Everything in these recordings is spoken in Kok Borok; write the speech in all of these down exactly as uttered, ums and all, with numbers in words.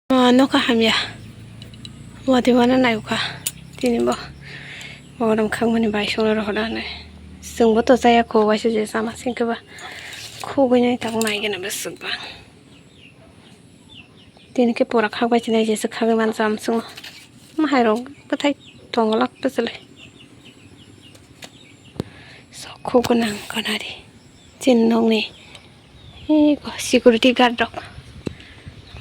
Ah, nokha hamya. Watwi wana naikha. Tini bo. Borom khangmani bai songno rohor anai. Chwngbo to chaya kho waisa je sama singkhe ba. Khugwi nai tabuk nai gana bwswk ba. Tini khe pura khak bai chinai jesa khagwi mansa amswngo. Mahairok bwthai tongo lak bwchlai. Sok khuk gwnang kanari. Chini nokni. Eko security guard rok.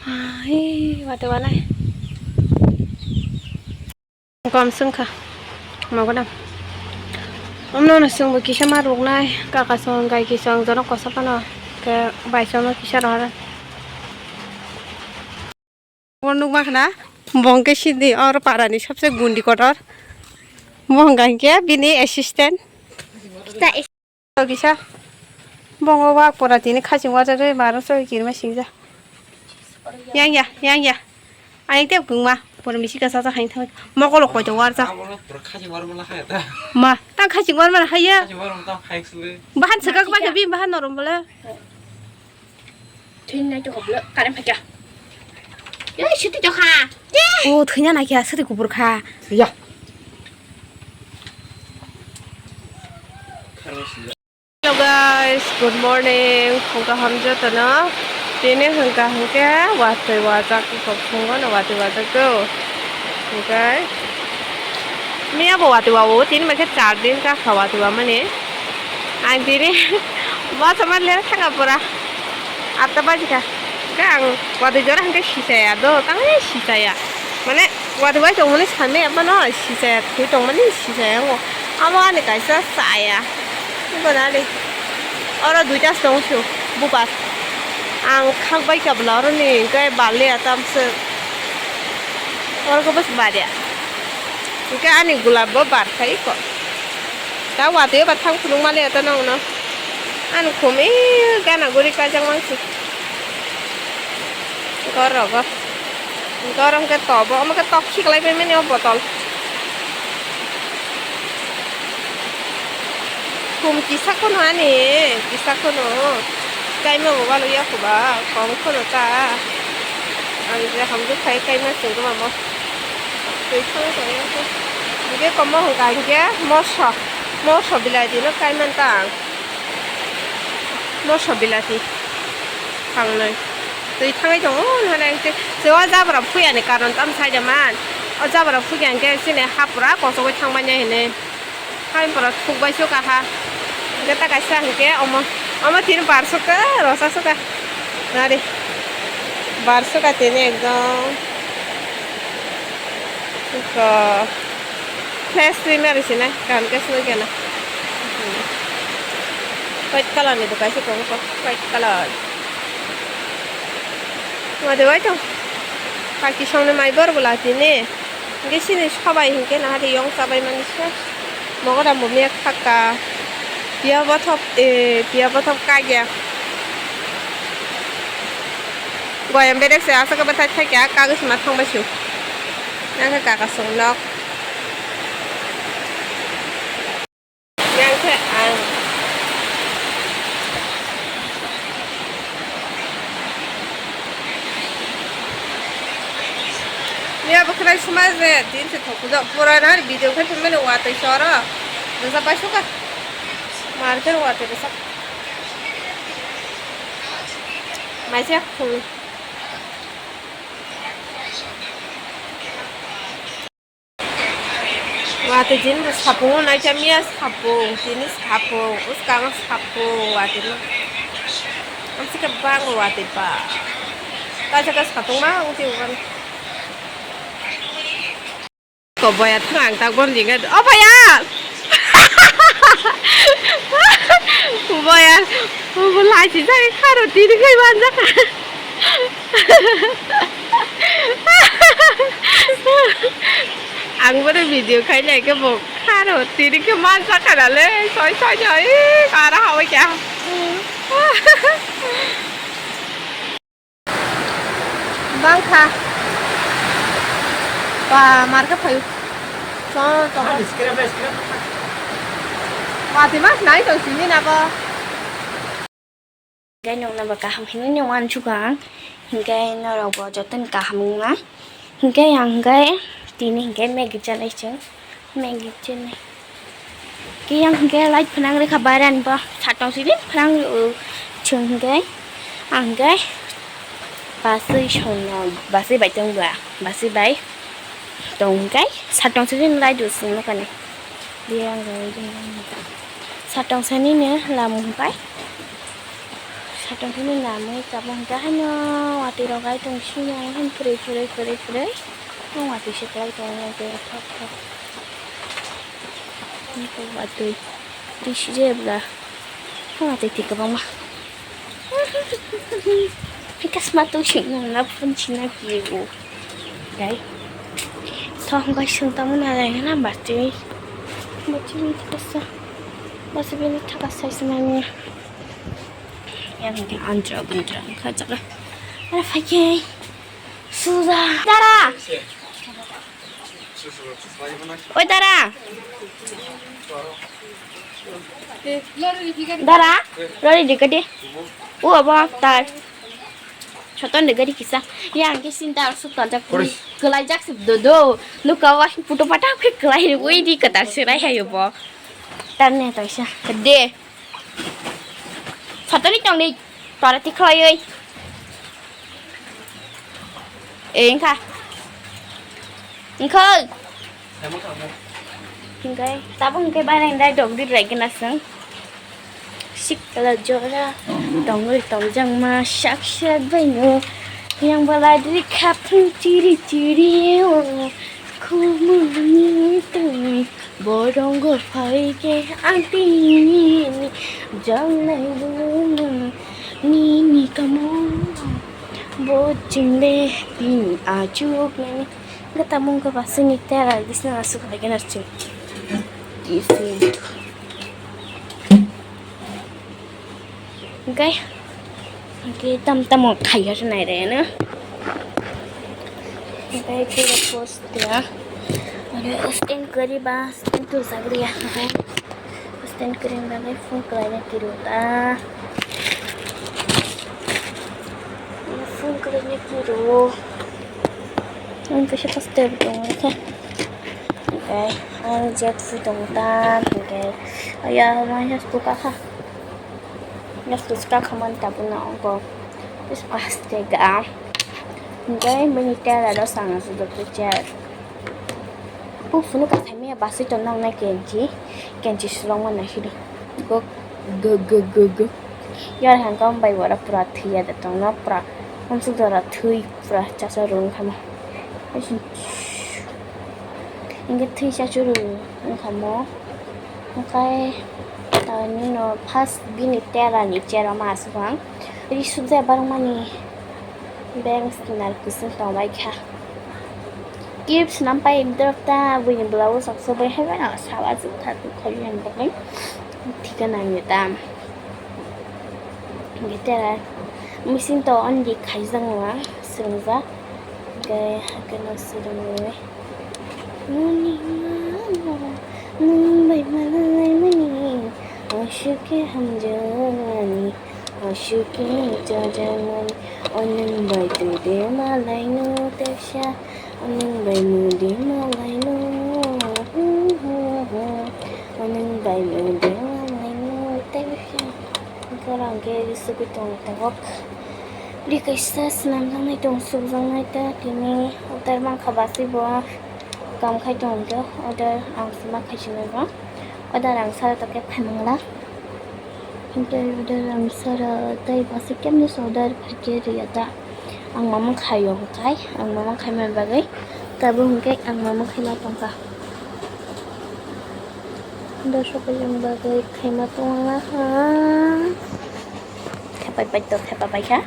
Ma, ei, wate wanai. Kom sungkha. Mogodam. Omno no sungbo kisa ma ruknai. Kaka song, gai kisong, jonok kosa phano. Ke bai song no kisa rohor. Bo nukma khna, bo hwnkhe sini oro parani sabse gundi kotor. Bo hwnkha hinkhe bini assistant. Kisa, bo wngkha wak pora tini khaching wajarwi maro soi kirima singja. Yang ya, yang ya. Ayang tei bwkma, pora misi kasa sa hain thang. Mokolo koito warja. Abono pura khaching warma la khaya ta. Ma, tang khaching warma la khaya. Khaching warma tang khayek sulu. Bahan segak ba khe bi bahan norom bole. Thwina to hoblo, kare phakya. Yai, siti to kha. O, thwina na kya, siti kubur kha. Thwiya. Hello guys, good morning. Hwnkha hamjatano. Tini hwnkha hwnkhe watwi wajak kok phungo no watwi wajak go. Hwnkhe miya bo watwi wawo, tini mai khe char din ka kha watwi wamani. Ang tini basa man lera thanga pura. Atta baji kha. Hwnkhe ang watwi jora hwnkhe sisaya do, tangwi sisaya. Mane watwi bai tongmani sanwi abono sisaya, thwi tongmani sisaya wngo. Amo ani kaisa chaya. Wngo nani. Oro duita tong su, bubar. Ang khak bai kha bwla oroni hwnkhe baliya tamswk. Oro khe bwswk baliya. Hwnkhe ani gulab bo bar khai kho. Ta watwi ba thang phunuk maliya ta nongno. Ani khum e gana guri kajak mangsi. Gorogo. Gorong khe tobo. Omo khe tok khiklai pai mani o botol. Khum kisa kheno ani, kisa kheno. Kaima bo walo ya kho ba, kom kheno ta. Ang je hamjwk khai kaima chwng rwma mo. Twi thang tong ya kho. Hwnkhe komo hwnkha hwnkhe moso. Moso bilai tino kaiman ta ang. Moso bilati thangnai. Twi thangwi tongo, hwnwi hwnwi ang tei, tei o jabra phuyani karon tamo saida man. O jabra phukya hwnkhe chini hapra kochogwi thangmanya hinwi. Hai pora thukbai suka ha. Hwnkhe ta kaisa hwnkhe omo, omo tini bar suka, rosa suka. Nari. Bar suka tini ekdom. Ko. Fresh creamer sini kan ke sini kena. White color ni bukai si kong ko white color. Wade white tong. Kaki song ni mai bor bula tini. Hingke sini sabai hingke naha de yong sabai mani se. Mogo da mumia khaka. Pia bothop, eh, pia bothop kagya. Goyam bedek se aswk bwthai thaikya kagwi sima thangbai su. Nang khe kaka song nok. Yang khe ang. Ni abo khwnai suma je din se thok pujo pura na video khe phimani watwi soro. Bwsa pai suka. Mar khe watwi bwsa. Maisa khung. Watwi tini bo sapung naikha miya sapung, tini sapung, bwskango sapung, watwi no. Amsika bango watwi ba. Kaisa kaisa sapung ma wngti wngkha. Ko boya thang ang tak bon jingga. O boya! Boya! Bo lai si jai kharo tini kai manjak. Ang bono video khainai khe bo kharo tini khe mansa khanale soi soi no, ee, kara habai kha. Bangkha. Ba, marka phayu. Chong, chong. Watwi mas nai tong sini nabo. Gai nokna ba kaham hinwi ni uansukha ang. Hingke norok bo jotono kaham wngna. Hingke ang hingke tini hingke Maggie chanai chwng. Maggie chanai. Ke yang hingke light phanang rikha bairani bo satong sidi phanang rio chwng hingke. Ang hingke basui songno basui bai tong ba. Basui bai tong hingke satong sidi light o chwng nukani. Satong sani no lam hingke. Satong sani lamwi tabuk hingke haino watwi rok ai tong sini ang haino kwrwi kwrwi kwrwi kwrwi. Ang watwi se kwlai tongo thok thok. Watwi twi sijak bwla. Ang watwi twi kwbangma. Hingke sma twi sini na phone sina kebo. Dai. Thong bai sung tamo na lai na bati. Bati ni thakasa. Basi bini thakasa ismani. Yang ke antra guntra kha jaga. Ara phai ke. Suja. Dara. Oi dara. Dara. Lori dikati. U abo tar. Soton de gari kisa. Yang ke sinta suk tonjak. Kwlai jak sib do do. Nuka wa puto pata khe kwlai ri ui di kata sirai hayo bo. Tan ne taisa. De. Satani tong ni. Tora ti khoi oi. Engkha. Engkha. Hingke tabuk hingke bairang dai dok di rai kena seng. Sikla jora tongwi tongjakma sak sak baino. Yang balai diri khapung chiri chiri o khumuni twi borongo phaike ang tini jangnai bumung nini kamo bo chingle tini achuk nani. Gata mung ke basini tera bisna asuk lagi narching. Isi. Okay. Okay, tam tam kaya se nai re na. Okay, pura post ya. Ore stand kari ba, stand tu sagri ya. Okay. Stand kari ba, phone kari na kiru ta. Phone kari na kiru. Ang kaisa poster dong kha. Okay, ang jet fu dong ta. Okay. Aya, ma ya fu ka kha. Yak tu ska khaman tabuna ongo. Tis paste ga. Ngai mani tera ro sanga su doktor chair. Pu funu ka thami ya basi to nang na kenji. Kenji sulong ma na hido. Go go go go go. Yar hang kam bai wara pura thiya da tong na pura. Hamsuk dora thui pura chasa rung khama. Hingke thui chachuru wngkha mo. Hingke tini no first bini tera ni chair o ma asuk ang. Ri sukjak barokmani bank snar kising tongbai kha. Clip swnam pai drop ta buini blouse rok so bai hai bai no sawa suk tha tu kholi yang bagwi. Thika nang ni tam. Hingke tera machine to on di khaijak nang swngjak. Hingke hakeno swrwngwi. Nini mama, nwng bai malaimani, aswk khe hamjakmani, aswk khe chajakmani, o nwng bai twi de malaino teisa, o nwng bai mudi malaino, o nwng bai mudi malaino teisa. Hwnkhe ang khe sugwi tong tabok. Bwrwi kaisa swnamjaknai tong sukjaknai ta tini order mankha basi bo kam khai tong khe order ang se ma khai sinai bo order ang sara tokhe phanangla hwnkhe order ang sara tei basi kemni se order phaikhe rwya ta ang mama khaio hwnkhe ang mama khaimani bagwi tabuk hwnkhe ang mama khaima tongkha. Dosok bai bagwi khaima tonglaha. Thepai pai to thepa pai kha.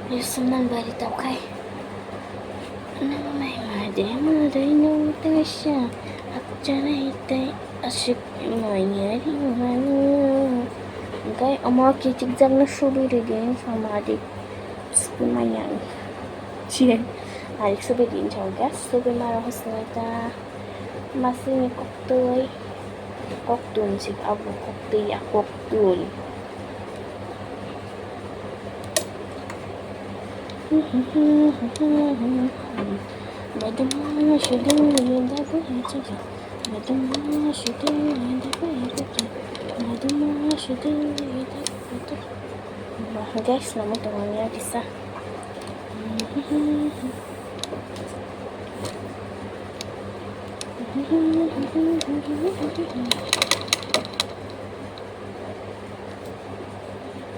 Yusunan bari tap khai. Nang mai ma de ma de no tesa. Akchara ite asik maya ri manu. Gai ama kichik jak na subi ri din sama di. Subi maya. Chie. Ari subi din chong ga subi mara hosna ta. Masini koktwi, koktun si abo koktwi ya koktun. Guys, namo tongo ya kisa.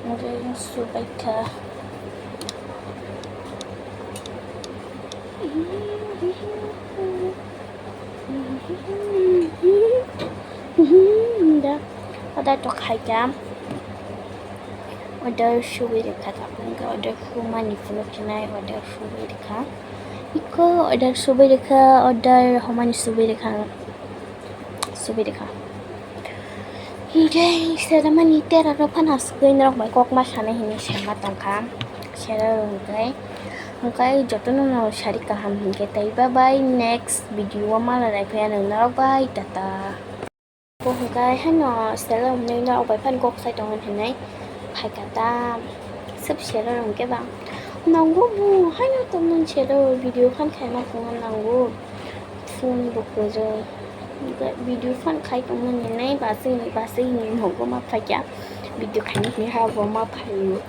Hwnkhe subaikha. Da, order tok khaikha. Order subai rwkha, tabuk hwnkhe order humani phunuknai order subai rwkha. Iko order subai rwkha, order humani subai rwkha, subai rwkha. Hwnkhe selamani tera rok phano aswkwi norok bai kokma sanai hinwi sema tongkha. Sera rok hwnkhe, hwnkhe jotono no sari kaham hwnkhe tei bye bye, next video o malai phai norok bai, tata. Bo hwnkhe haino sela hwnwi norok bai phano kok sai tongo hinwi phaikha ta. Sep sero hwnkhe ba nango bo haino tongmani sero video phan khaima phungo nango. Phone bo kwrwi. Video phan khai tongmani hinwi basui basui hinwi nogo ma phaikha. Video khaini hinwi ha bo ma phaio.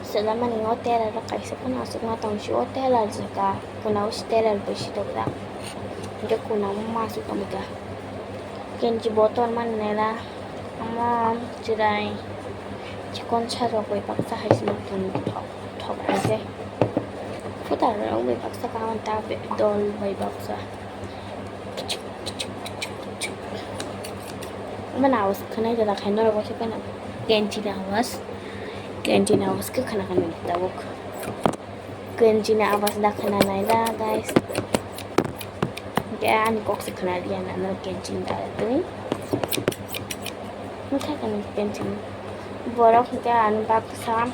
Selamani o tera rok kaisa phano aswkma tong si o tera jaga kuna o si tera bai si tok jak. Hwnkhe kuna o ma aswk tong kha. Kenchi bottle mani nai la omo chwrai chikon sa rok bai baksa hai se ma tong thok thok hai se. Futar rok bai baksa kaham ta dol bai baksa. Omo na awas khwnai jora khai norok waisa kheno kenchi ni awas, kenchi ni awas khe khna khna tabuk. Kenchi ni awas da khna nai da guys. Hwnkhe ani kok se khna liya na norok kenchi ni da twi. Hwnkhe kenchi borok hwnkhe ani baksa.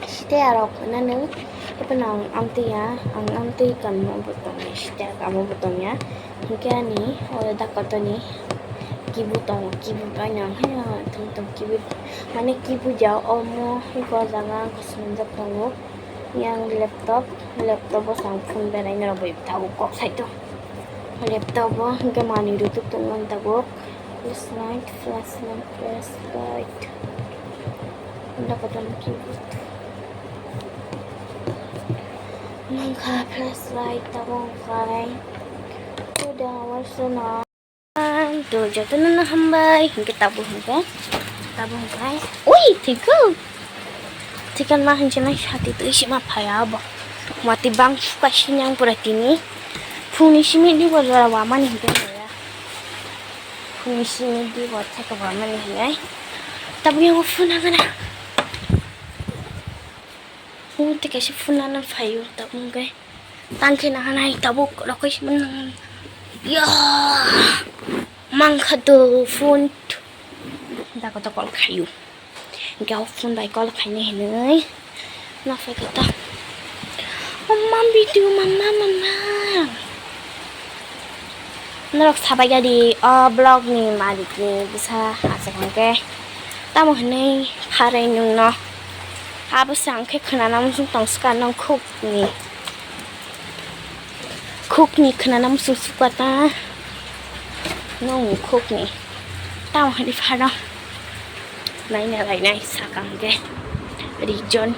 Site arok nanu epano ang amtwi ya, ang amtwi kanmo bo tongya, site kamo bo tongya. Hwnkhe ani o dakotoni kibu tongo, kibu bai nang haino thum thum kibu, mane kibu ja omo hwnkhe o jaga ang swnamjak tongo. Yang laptop, laptop o sang phone berai norok bai tabuk kok saito. Laptop o hwnkhe manwi rwtwk tongmani tabuk. Flashlight, flashlight, flashlight. Unda kotor keyboard. Mangkha flashlight tabuk wngkha. Today our sono. To jotono no hambai hwnkhe tabuk hwnkhe. Tabuk hwnkhe. Ui, thikgo. Thikhan ma hwnchimai sati twi sima phaya abo. Mati bang suka sinyang pura tini. Phungni simi di bo jora wamani hwnkhe naya. Phungni simi di bo theka wamani hwnai. Tabuk yango phuna gana. Phung te kaisa phuna na phaio tabuk hwnkhe. Tang khe nahanai tabuk rokoi sima nang. Ya. Mangkha do phone. Dako to call khayo. Hwnkhe o phone bai call khainai hinwi. Nokphai khe ta. O mam video manma manma. Norok sabai gadi o vlog ni malik ni bwsa achuk hwnkhe. Tamo hinwi pharai nwngno. Abo se ang khe khwnana muchung tong swkang nang khuk ni. Khukni khwnana muchung sukha ta. Nung khukni. Tamo hwnwi phano. Naina lainai sakang khe. Region.